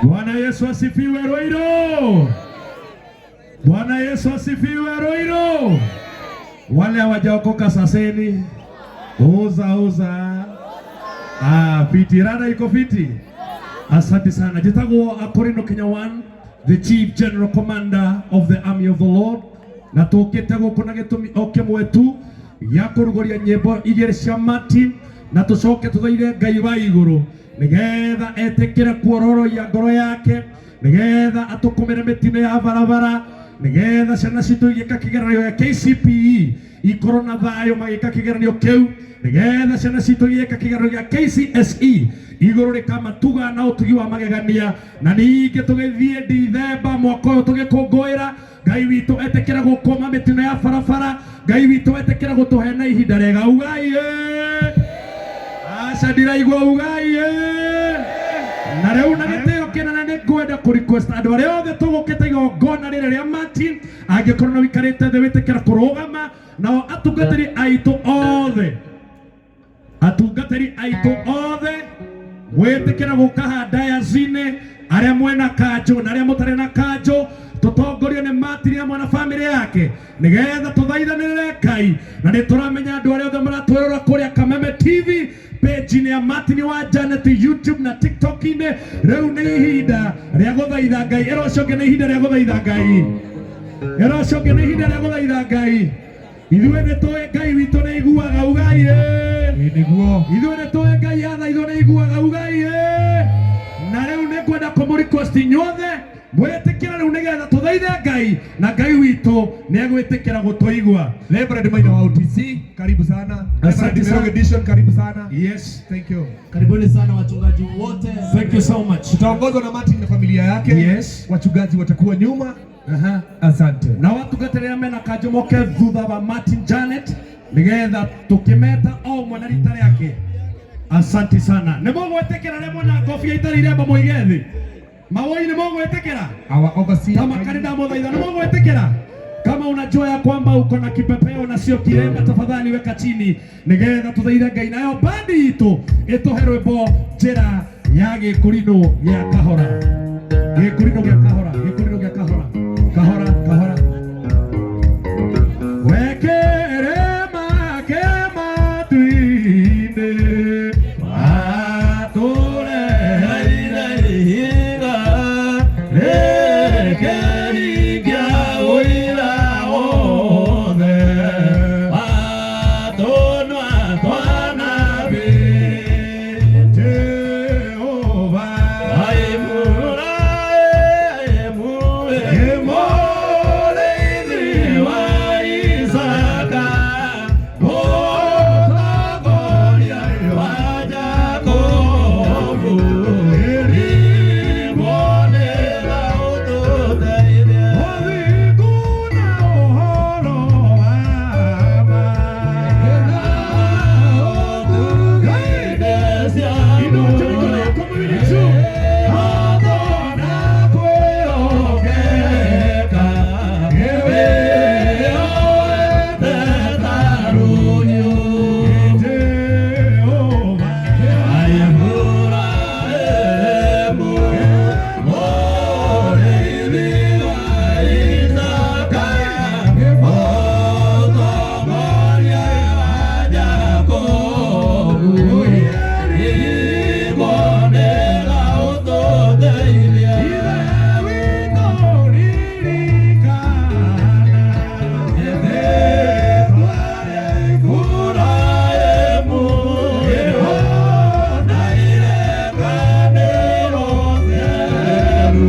Bwana Yesu asifiwe Ruiru. Bwana Yesu asifiwe Ruiru. Wale hawajaokoka saseni. Uza uza. Ah, fiti rada iko fiti. Asante sana. Njĩtagwo Akorino Kenya One, the Chief General Commander of the Army of the Lord. Na tũkĩte gũkũ na gĩtũmi o kĩmwe tu gĩa kũrugũria nyĩmbo igĩrĩ cia Martin na tũcoke tũthaire Ngai wa igũrũ nĩgetha etĩkĩre kuororoia ngoro yake, nĩgetha atũkũmĩre mĩtino ya barabara, nĩgetha ciana citũ igĩka kĩgeranio gĩa KCPE ikorwo na thayũ magĩka kĩgeranio kĩu, nĩgetha ciana citũ igĩka kĩgeranio gĩa KCSE igũrũ rĩkamatuga na ũtugi wa magegania. Na ningĩ tũgĩthiĩ Dithemba mwaka ũyũ tũgĩkũngũĩra Ngai witũ etĩkĩra gũkũma mĩtino ya barabara, Ngai witũ etĩkĩra gũtũhe na ihinda rĩega. Ugai ĩ, aca ndiraigua, ugai ĩ. Na rĩu na gĩtĩo kĩnene nĩ ngwenda kũ request andũ arĩa othe tũgũkĩte igongona rĩrĩ rĩa Martin, angĩkorwo nĩ ũikarĩte thĩ wĩtĩkĩra kũrũgama, nao atungatĩri aitũ othe, atungatĩri aitũ othe mwĩtĩkĩra gũka handaya-inĩ, arĩa mwena kanjũ na arĩa mũtarĩ na kanjũ, tũtongorio nĩ Martin hamwe na bamĩrĩ yake nĩgetha tũthaithanĩrĩre Ngai. Na nĩ tũramenya andũ arĩa othe maratwĩrora kũrĩa Kameme TV page-inĩ ya Martin wa Janet, YouTube na TikTok-inĩ. Rĩu nĩ ihinda rĩa gũthaitha Ngai. Ĩra ũcio ũngĩ nĩ ihinda rĩa gũthaitha Ngai. Ĩra ũcio ũngĩ nĩ ihinda rĩa gũthaitha Ngai. Ithuĩ nĩ tũĩ Ngai witũ nĩ iguaga, ugai ĩ. Nĩguo. Ithuĩ nĩ tũĩ Ngai athaithwo nĩ iguaga, ugai ĩ. Na rĩu nĩ ngwenda kũmũ request inyuothe mwĩtĩkĩre rĩu nĩgetha tũthaithe Ngai, na Ngai witũ nĩ egwĩtĩkĩra gũtũigua. Reverend Maina wa UTC, karibu sana. Asante Reverend sana. Mirogo Edition, karibu sana. Yes. Thank you. Karibuni sana wachungaji wote. Thank you so much. Tutaongozwa na Martin na familia yake. Yes. Wachungaji watakuwa nyuma. Aha. Asante. Na watungatĩri arĩa mena kanjũ moke thutha wa Martin Janet nĩgetha tũkĩmeta o ũmwe na rita rĩake. Asante sana. Nĩ mũgwĩtĩkĩra arĩa mwena ngobia itarĩ irembo mũige thĩ mawoi? Nĩ mũgwĩtĩkĩra? Our overseer. Kama ndamũthaitha, nĩ mũgwĩtĩkĩra? Kama unajua ya kwamba uko na kipepeo na sio kiremba, tafadhali weka chini nĩgetha tũthaithe Ngai, nayo bandi itũ ĩtũhe rwĩmbo njĩra ya gĩkũrinũ gĩa kahora, gĩkũrinũ gĩa kahora, gĩkũrinũ gĩa kahora, kahora kahora. Wekere make matu-inĩ watũreheire ihiga rĩkĩringia ũira wothe watũnwa twanabii Jehova. Mũrĩithi wa Isaka, mũtongoria wa Jakubu, ĩrigwo ũthingu na ũhoro wa ma. Inua mikono yako miwili juu. Hakuna kwĩhokeka, nĩwĩyoete ta rũhiũ. Jehova. Mũrĩithi wa Isaka, mũtongoria wa Jakubu, ĩrigwo Ithe witũ ririkana rĩĩtwa rĩa Iburahĩmu, na irĩkanĩro theru.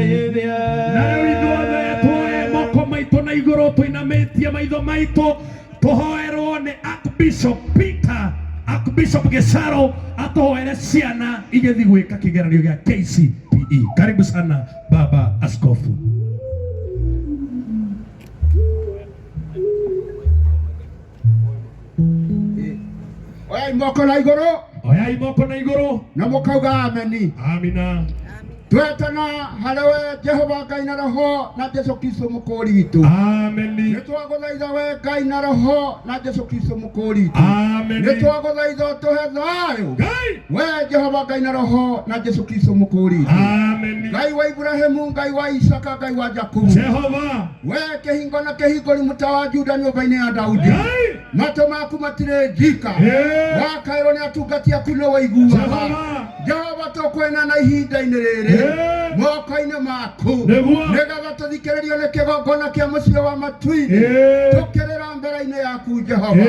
Na rĩu ithuothe tuoe moko maitũ na igũrũ tũinamĩtie maitho maitũ tũhoerwo nĩ Archbishop Peter, Archbishop Gĩcaro atũhoere ciana igĩthiĩ gwĩka kĩgeranio gĩa KCPE. Karibu sana baba askofu. Oyai moko na igũrũ Oyai moko na igũrũ. Na mũkauga ameni. Amina. Twetana harĩ we Jehova Ngai na Roho na Jesu Kristo mũkũũri witũ. Ameni. Nĩ twagũthaitha we Ngai na Roho na Jesu Kristo mũkũũri witũ. Ameni. Nĩ twagũthaitha ũtũhe thayũ Ngai. we Jehova Ngai na Roho na Jesu Kristo mũkũũri witũ. Ameni. Ngai wa Ibrahimu, Ngai wa Isaka, Ngai wa Jakubu, Jehova. we kĩhingo na kĩhingũri mũta wa Juda nyũmba-inĩ ya Daudi, Ngai. matũ maku matirĩ njika, wakaĩrwo nĩ atungati aku nĩ waiguaga. Jehova. Jehova, tũkwĩna na ihinda-inĩ rĩrĩ moko-inĩ maku, Nĩguo. nĩgetha tũthikĩrĩrio nĩ kĩgongona kĩa mũciĩ wa matu-inĩ, tũkĩrĩra mbere-inĩ yaku Jehova.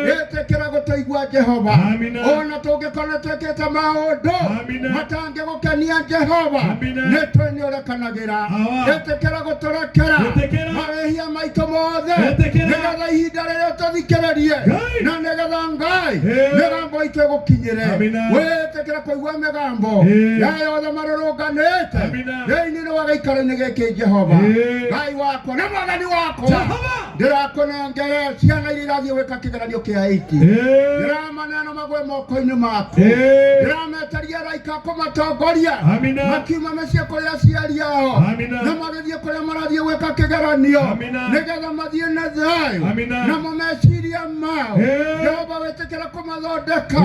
Ĩtĩkĩra gũtũigua Jehova. Amina. Ona tũngĩkorwo twĩkĩte maũndũ Amina. matangĩgũkenia Jehova, Amina. nĩ tũĩ nĩ ũrekanagĩra. Awa. Ĩtĩkĩra gũtũrekera Ĩtĩkĩra. marĩhia maitũ mothe, Ĩtĩkĩra. nĩgetha ihinda rĩrĩa tũthikĩrĩrie Ngai. na nĩgetha Ngai mĩgambo itũ ĩgũkinyĩre. Amina. Wĩtĩkĩra kũigua mĩgambo ya yothe marũrũnganĩte Amina. thĩinĩ wa gĩikaro-inĩ gĩkĩ Jehova Ngai wakwa na Mwathani wakwa. Jehova. Ndĩrakũnengere ciana iria irathiĩ gwĩka kĩgeranio kĩa iti, ndĩramaneno magwe moko-inĩ maku, ndĩrametaria araika kũmatongoria Amina. makiuma mĩciĩ kũrĩ aciari ao Amina. na magĩthiĩ kũrĩa marathiĩ gwĩka kĩgeranio, Amina. nĩgetha mathiĩ na thayũ Amina. namo meciria mao Jehova wĩtĩkĩra kũmathondeka,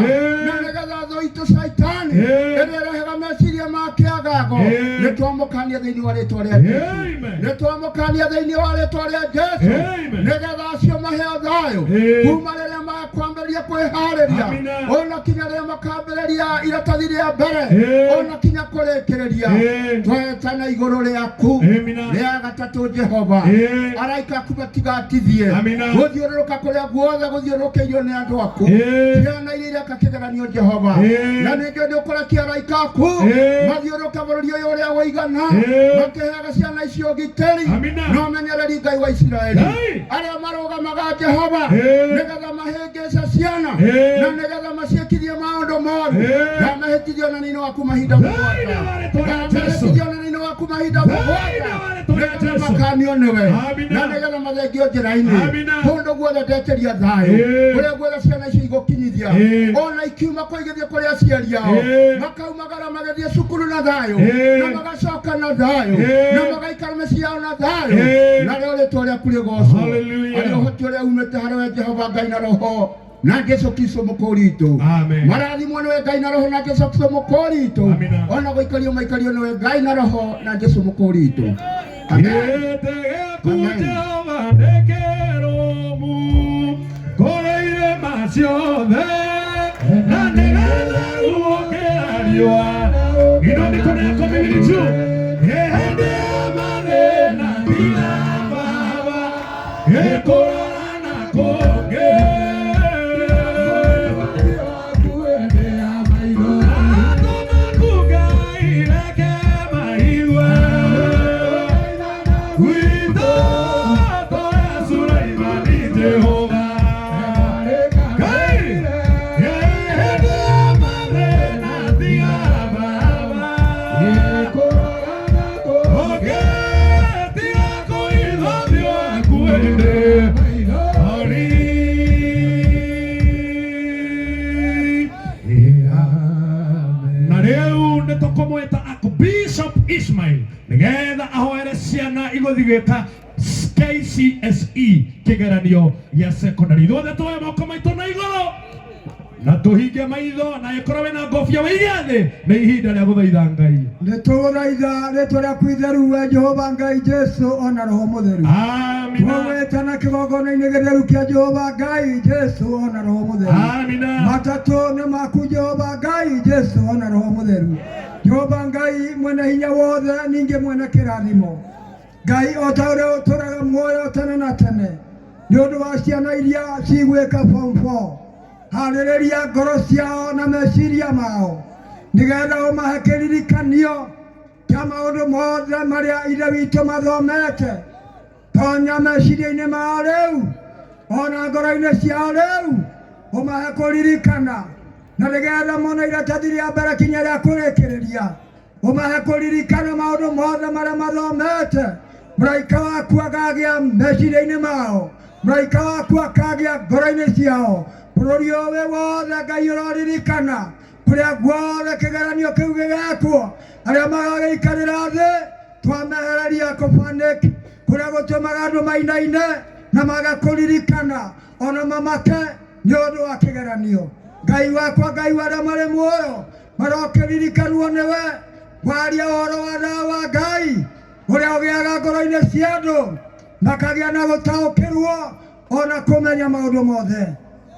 na nĩgetha thũ itũ Caitani ĩrĩa ĩrehaga meciria ma kĩagago, nĩ twamũkania thĩinĩ wa rĩtwa rĩa Jesu, Amen. nĩ twamũkania thĩinĩ wa rĩtwa rĩa Jesu, Amen. nĩgetha acio maheo thayũ kuma rĩrĩa makwambĩrĩria kwĩharĩria Amina. ona kinya rĩrĩa makambĩrĩria iratathi rĩa mbere ona kinya kũrĩkĩrĩria. Twetana igũrũ rĩaku Amina. rĩa gatatũ Jehova, araika aku matigatithie Amina. gũthiũrũrũka kũrĩa guothe gũthiũrũrũkĩirio nĩ andũ aku, ciana iria ireka kĩgeranio Jehova, na ningĩ nĩ ũkũrekia araika aku mathiũrũrũke bũrũri ũyũ ũrĩa wũigana, makĩheaga ciana icio ũgitĩri Amina. na ũmenyereri Ngai wa Isiraeli, Ngai. arĩa marũgamaga Jehova nĩgetha mahĩngĩce ciana na nĩgetha maciĩkithie maũndũ moru. Ndamehĩtithia ũnene-inĩ waku mahinda Thĩinĩ mũgwanja, wa rĩtwa rĩa Jesu. ndamehĩtithia ũnene-inĩ waku mahinda Thĩinĩ mũgwanja, wa rĩtwa rĩa nĩgetha Jesu. makanio nĩwe Amina. na nĩgetha mathengio njĩra-inĩ Amina. kũndũ guothe ndetĩria thayũ kũrĩa guothe ciana icio igũkinyithia, ona ikiuma kũ igĩthiĩ kũrĩ aciari ao, makaumagara magĩthiĩ cukuru na thayũ na magacoka na thayũ na magaikara mĩciĩ yao na thayũ, narĩo rĩtwa rĩaku rĩgocwo, Hallelujah. arĩ ũhoti ũrĩa umĩte harĩ we Jehova Ngai na Roho na Jesu Kristo mũkũũri witũ. Amen. Marathimwo nĩwe Ngai na Roho na Jesu Kristo mũkũũri witũ. Amina. Ona gũikario maikario nĩwe Ngai na Roho na Jesu mũkũũri witũ. Amen. Gĩtĩ gĩaku Amen. Jehova nĩ kĩrũmu kũrĩ irĩma ciothe na nĩ gĩtheru gũkĩra riũa. Inua mikono yako miwili juu. Hĩndĩ ya mathĩna tiga Baba gĩkũrora na kũngĩ. Andũ maku Ngai reke maigue. Wito toya Sulaimani Jehova. Ngai, hĩndĩ ya mathĩna tiga Baba. Ũngĩ tiga kũitho ũthiũ waku ĩndĩ. Ori. Na rĩu nĩ tũkũmwĩta Archbishop Ismail nĩgetha ahoere ciana igũthiĩ gwĩka KCSE kĩgeranio gĩa secondary. Ithuothe tuoe moko maitũ na igũrũ na tũhinge maitho, na ĩkorwo wĩna ngobia wĩige thĩ, nĩ ihinda rĩa gũthaitha Ngai. Nĩ tũgũthaitha rĩtwa rĩaku itheru we Jehova Ngai Jesu ona Roho Mũtheru. Amina. Twagwĩtana kĩgongona-inĩ gĩtheru kĩa Jehova Ngai Jesu ona Roho Mũtheru. Amina. Matatũ nĩ maku Jehova Ngai Jesu ona Roho Mũtheru. Jehova Ngai mwene hinya wothe ningĩ mwene kĩrathimo, Ngai o ta ũrĩa ũtũraga muoyo tene na tene, nĩ ũndũ wa ciana iria cigwĩka form 4. Harĩrĩria ngoro ciao na meciria mao, nĩgetha ũmahe kĩririkanio kĩa maũndũ mothe marĩa Ithe witũ mathomete. Tonya meciria-inĩ mao rĩu, ona ngoro-inĩ ciao rĩu, ũmahe kũririkana, na nĩgetha mone iratathi rĩa mbere kinya rĩa kũrĩkĩrĩria, ũmahe kũririkana maũndũ mothe marĩa mathomete. Mũraika waku akagĩa meciria-inĩ mao, mũraika waku akagĩa ngoro-inĩ ciao. Bũrũri ũyũ wothe Ngai ũroririkana, kũrĩa guothe kĩgeranio kĩu gĩgekwo, arĩa magagĩikarĩra thĩ twamehereria kũpanic, kũrĩa gũtũmaga andũ mainaine na maga kũririkana ona mamake nĩ ũndũ wa kĩgeranio. Ngai wakwa, Ngai wa arĩa marĩ muoyo, marokĩririkanwo nĩwe. Waria ũhoro wa thayũ wa Ngai ũrĩa ũgĩaga ngoro-inĩ cia andũ, makagĩa na gũtaũkĩrwo ona kũmenya maũndũ mothe.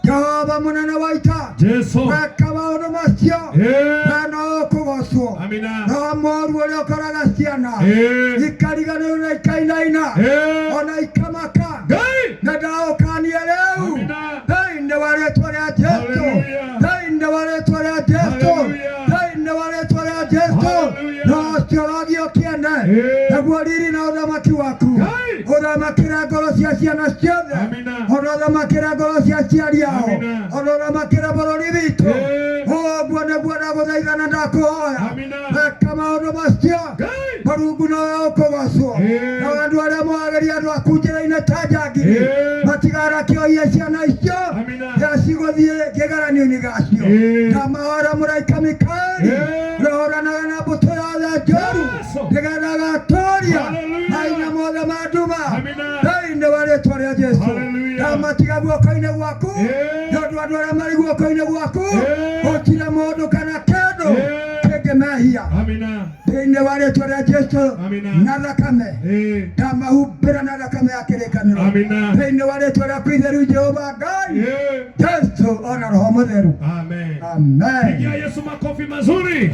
Jehova mũnene wa ita, Jesu. weka maũndũ macio, Eh. na no ũkũgocwo. Amina. Roho mũũru ũrĩa ũkoraga ciana Eh. ikariganĩrwo na ikainaina Eh. ona ikamaka, Ngai. na ndaũkania rĩu Amina. thĩinĩ wa rĩtwa rĩa Jesu, Hallelujah. thĩinĩ wa rĩtwa rĩa Jesu, Hallelujah. thĩinĩ wa rĩtwa rĩa Jesu. Hallelujah. Roho ũcio ũragio kĩene, Eh. naguo riri na ũthamaki waku Ngai. ũthamakĩre ngoro cia ciana ciothe, Amina. ona ũthamakĩre ngoro cia aciari ao, Amina. ona ũthamakĩre bũrũri witũ. Eh. Ũguo nĩguo ndagũthaitha na ndakũhoya, Amina. weka maũndũ macio, Ngai. Mũrungu nowe ũkũgocwo. Eh. Na andũ arĩa moagĩria andũ aku njĩra-inĩ ta njangiri Eh. matigarakĩohie ciana icio Amina. rĩrĩa cigũthiĩ kĩgeranio-inĩ gacio. Eh. Ndamahora mũraika Mikaeli Eh. ũrĩa ũhũranaga na mbũtũ yothe njũru, Yesu. nĩgetha agatooria Hallelujah. mahinya mothe ma nduma Amina. thĩinĩ wa rĩtwa rĩa Jesu. Hallelujah. Ndamatiga guoko-inĩ gwaku, Eh. nĩ ũndũ andũ arĩa marĩ guoko-inĩ gwaku Eh. gũtirĩ mũndũ kana kĩndũ Eh. kĩngĩmehia. Amina. Thĩinĩ wa rĩtwa rĩa Jesu Amina. na thakame, Eh. ndamahumbĩra na thakame ya kĩrĩkanĩro Amina. thĩinĩ wa rĩtwa rĩaku itheru Jehova Ngai, Eh. Jesu ona Roho Mũtheru. Amen. Amen. Pigia Yesu makofi mazuri.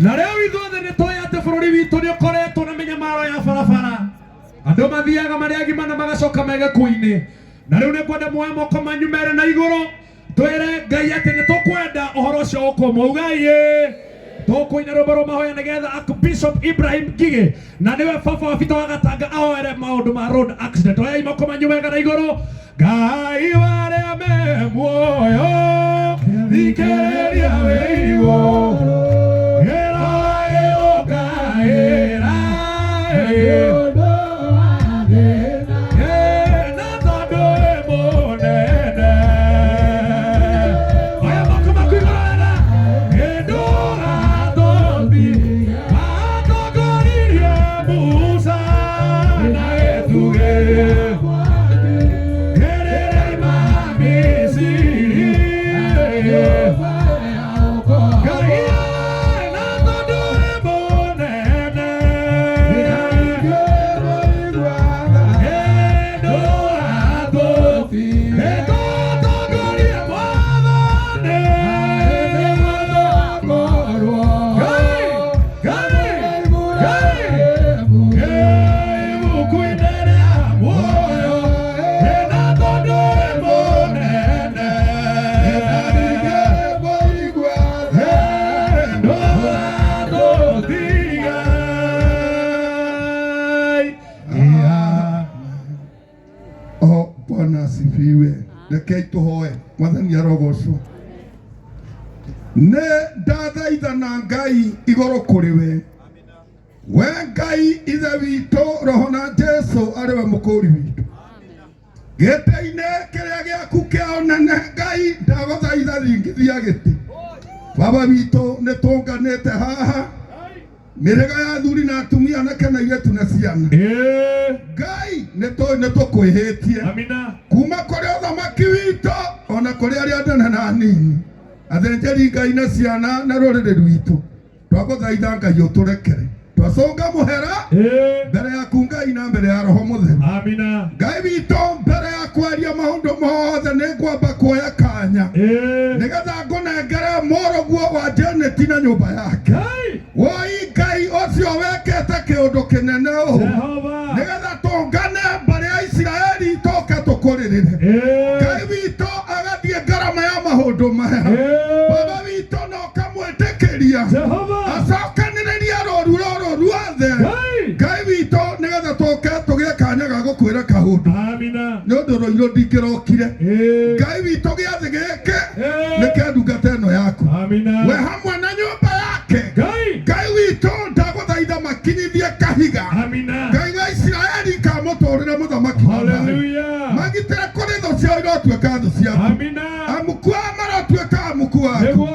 Na rĩu ithuothe nĩ tũĩ atĩ bũrũri witũ nĩ ũkoretwo na mĩnyamaro ya barabara, andũ mathiaga marĩ agima na magacoka me gĩkuũ-inĩ. Na rĩu nĩ ngwenda muoe moko manyu mere na igũrũ, twĩre Ngai atĩ nĩ tũkwenda ũhoro ũcio ũkũmwo. Ugai ĩ tũkũina rwĩmbo rwa mahoya nĩgetha Archbishop Ibrahim Ngigĩ, na nĩwe baba wa Peter wa Gatanga, ahoere maũndũ ma road accident. Oyai moko manyu wega na igũrũ. Ngai wa arĩa me muoyo, thikĩrĩria wĩigũ. O Bwana asifiwe. Rekei tuhoe. Mwathani arogocwo. Nĩ ndathaithana Ngai igũrũ kũrĩ we, we Ngai ithe witũ, Roho na Jesu arĩ we mũkũri witũ. Gĩtĩ-inĩ kĩrĩa gĩaku kĩa ũnene Ngai, ndagũthaitha thingithia gĩtĩ. Baba witũ, nĩ tũnganĩte haha, mĩhĩrĩga ya athuri na atumia, anake na airĩtu na ciana. Ngai, nĩ tũĩ nĩ tũkwĩhĩtie Amina. kuma kũrĩ ũthamaki witũ ona kũrĩ arĩa anene na anini, athĩnjĩri Ngai na ciana na rũrĩrĩ rwitũ. Twagũthaitha Ngai ũtũrekere, twacũnga mũhera mbere yaku Ngai na mbere ya Roho Mũtheru. Amina. Ngai witũ, mbere ya kwaria maũndũ mothe nĩ ngwamba kuoya kanya nĩgetha ngũnengere mũrũguo wa Janet na nyũmba yake. Ngai. Woi Ngai ũcio wekĩte kĩũndũ kĩnene ũũ, Jehova. nĩgetha tũngane mbarĩ ya Isiraeli tũke tũkũrĩrĩre. Ngai witũ agathiĩ ngarama matukũ maya. Baba witũ no kamwĩtĩkĩria acokanĩrĩria rũru rũrũ ruothe Ngai witũ nĩgetha tũke tũgĩe kanya ga gũkwĩra kaũndũ nĩ ũndũ Rũirũ ndingĩrokire. Ngai witũ gĩathĩ gĩkĩ nĩ kĩa ndungata ĩno yaku we hamwe na nyũmba yake. Ngai witũ ndagũthaitha makinyithie kahiga. Ngai wa Isiraeli kamũtũrĩre mũthamaki wa thayũ. Magitĩre kũrĩ thũ ciao irotuĩka thũ ciaku. Amuku ao marotuĩka amuku aku.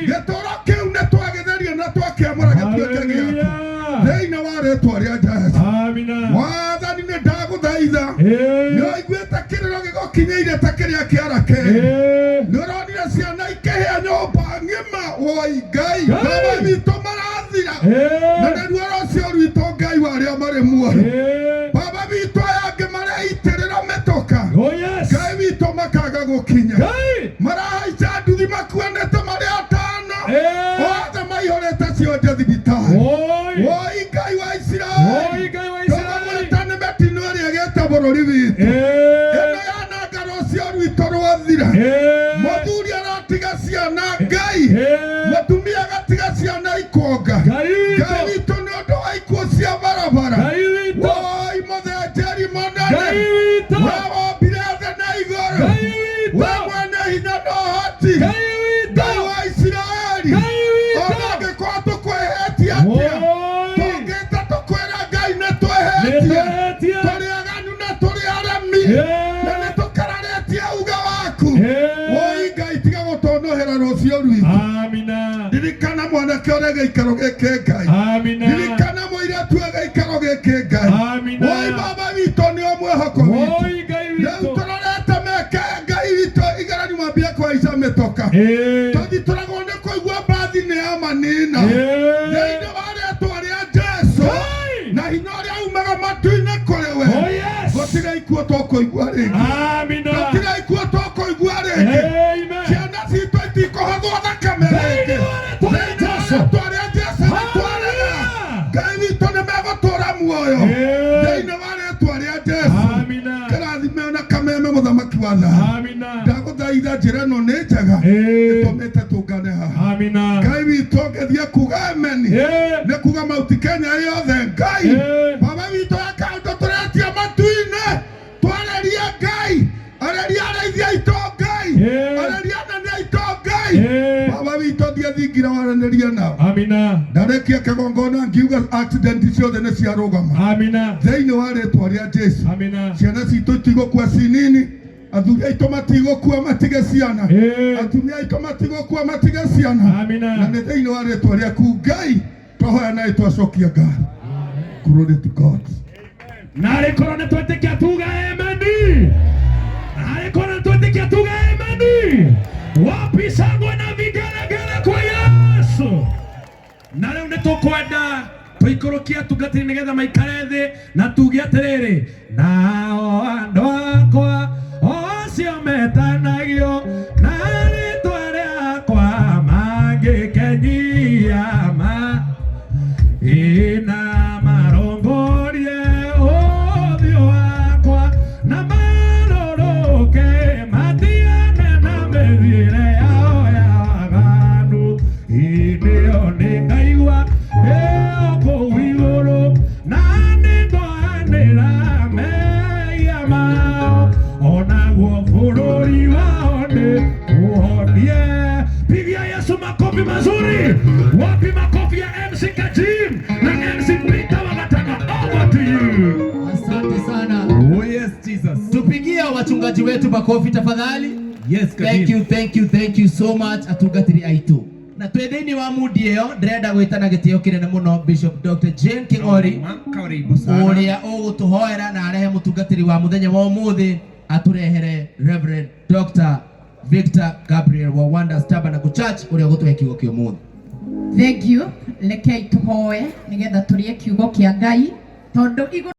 Gĩtũũro kĩu nĩ twagĩtheria na twakĩamũra gĩtuĩke gĩaku thĩinĩ wa rĩtwa rĩa Jesũ. Mwathani nĩ ndagũthaitha nĩ ũiguĩte kĩrĩro gĩgũkinyĩire ta kĩrĩa kĩa Rakeli. Nĩ ũronire ciana ikĩhĩa nyũmba ng'ima. Woi Ngai, baba witũ marathira na nĩruo rũcio rwitũ Ngai wa arĩa marĩ muoyo. Baba witũ aya angĩ mareitĩrĩra mĩtoka Ngai witũ makaga gũkinya. Marahaica nduthi makuanĩte marĩ atano othe maihũrĩte cionje thibitarĩ. Woi Ngai wa Isiraeli, tũgũgwĩta nĩ mĩtino ĩrĩa ĩgĩte bũrũri witũ. Ĩno yananga rũcio rwitũ rwathira. Mũthuri aratiga ciana Ngai, mũtumia agatiga ciana ikonga. Ngai witũ nĩ ũndũ wa ikuũ cia barabara. Woi mũthĩnjĩri mũnene, we wombire thĩ na igũrũ, we mwene hinya na ũhoti, Ngai wa Isiraeli, ona angĩkorwo tũkwĩhĩtie atĩa, tũngĩta tũkwĩra Ngai nĩ twĩhĩtie, tũrĩ aganu na tũrĩ aremi, na nĩ tũkararĩtie uga waku. Woi Ngai, tiga gũtũnũhĩra rũciũ rwitũ. Ririkana mwanake ũrĩa gĩikaro gĩkĩ Ngai. Ririkana mũirĩtu ũrĩa gĩikaro gĩkĩ Ngai. Woi baba witũ nĩo mwĩhoko witũ. Rĩu tũrorete meke Ngai witũ igeranio mambie kũhaica mĩtoka. Tũthitũragwo nĩ kũigua mbathi nĩ ya manina. Thĩinĩ wa rĩtwa rĩa Jesũ na hinya ũrĩa umaga matu-inĩ kũrĩ we. Gũtirĩ ikuũ tũkũigua rĩngĩ. Gũtirĩ ikuũ tũkũigua rĩngĩ. Ciana citũ itikũhothwo thakame rĩngĩ. Thĩinĩ wa rĩtwa rĩa Jesũ nĩ twarega. Ngai witũ nĩ megũtũra muoyo. Thĩinĩ wa rĩtwa rĩa Jesũ. Kĩrathime na kameme mũthamaki wa thayũ. Ndagũthaitha njĩra ĩno nĩ njega ĩtũmĩte tũngane haha. Ngai witũ ngĩthiĩ kuga ameni nĩ kuga Mount Kenya yothe Ngai baba witũ ya kaũndũ tũretia matu-inĩ twarerie Ngai areria arĩithi aitũ Ngai areria anene aitũ Ngai baba witũ thiĩ thingira waranĩrie nao. Ndarĩkia kĩgongona ngiuga accident ciothe nĩ ciarũgama thĩinĩ wa rĩtwa rĩa Jesũ. Ciana citũ itigũkua ci nini, athuri aitũ matigũkua matige ciana, atumia aitũ matigũkua matige ciana, na nĩ thĩinĩ wa rĩtwa rĩaku Ngai twahoya naĩ twacokia ngatho. Glory to God. Narĩ korwo nĩ twetĩkia tuga ameni. Narĩ korwo nĩ twetĩkia tuga ameni. Wapi shangwe na vigelegele kwa Yesu. Na rĩu nĩ tũkwenda tũikũrũkie atungatĩri nĩgetha maikare thĩ na tuge atĩrĩrĩ, nao andũ akwa ocio metanagio na rĩtwa rĩakwa mangĩkenyia ma ina marongorie ũthiũ wakwa na marũrũke matiane na mĩthiĩre yao ya waganu, ĩnĩyo nĩngaigua ĩyo kũu igũrũ na nĩngoanĩra mehia mao onaguo bũrũri wao nĩ ũhonie. Pigia Yesu makofi mazuri. Wapi makofi ya MC Kajim na MC Peter Wagataka? Over to you. Asante sana. Oh yes, Jesus. Tupigie wachungaji wetu makofi tafadhali. Yes, Thank you, thank you, thank you so much atungatĩri aitũ. Na twĩ thĩinĩ wa mudi ĩyo ndĩrenda gwĩta na gĩtĩo kĩnene mũno Bishop Dr. Jane King'ori Karibu sana. ũrĩa ũgũtũhoera na arehe mũtungatĩri wa mũthenya wa ũmũthĩ atũrehere Reverend Dr. Victor Gabriel wa Wonders Tabernacle Church ũrĩa ũgũtũhe kiugo kĩa ũmũthĩ. Thank you. Rekei tuhoe nigetha turie kiugo kia Ngai tondu igũrũ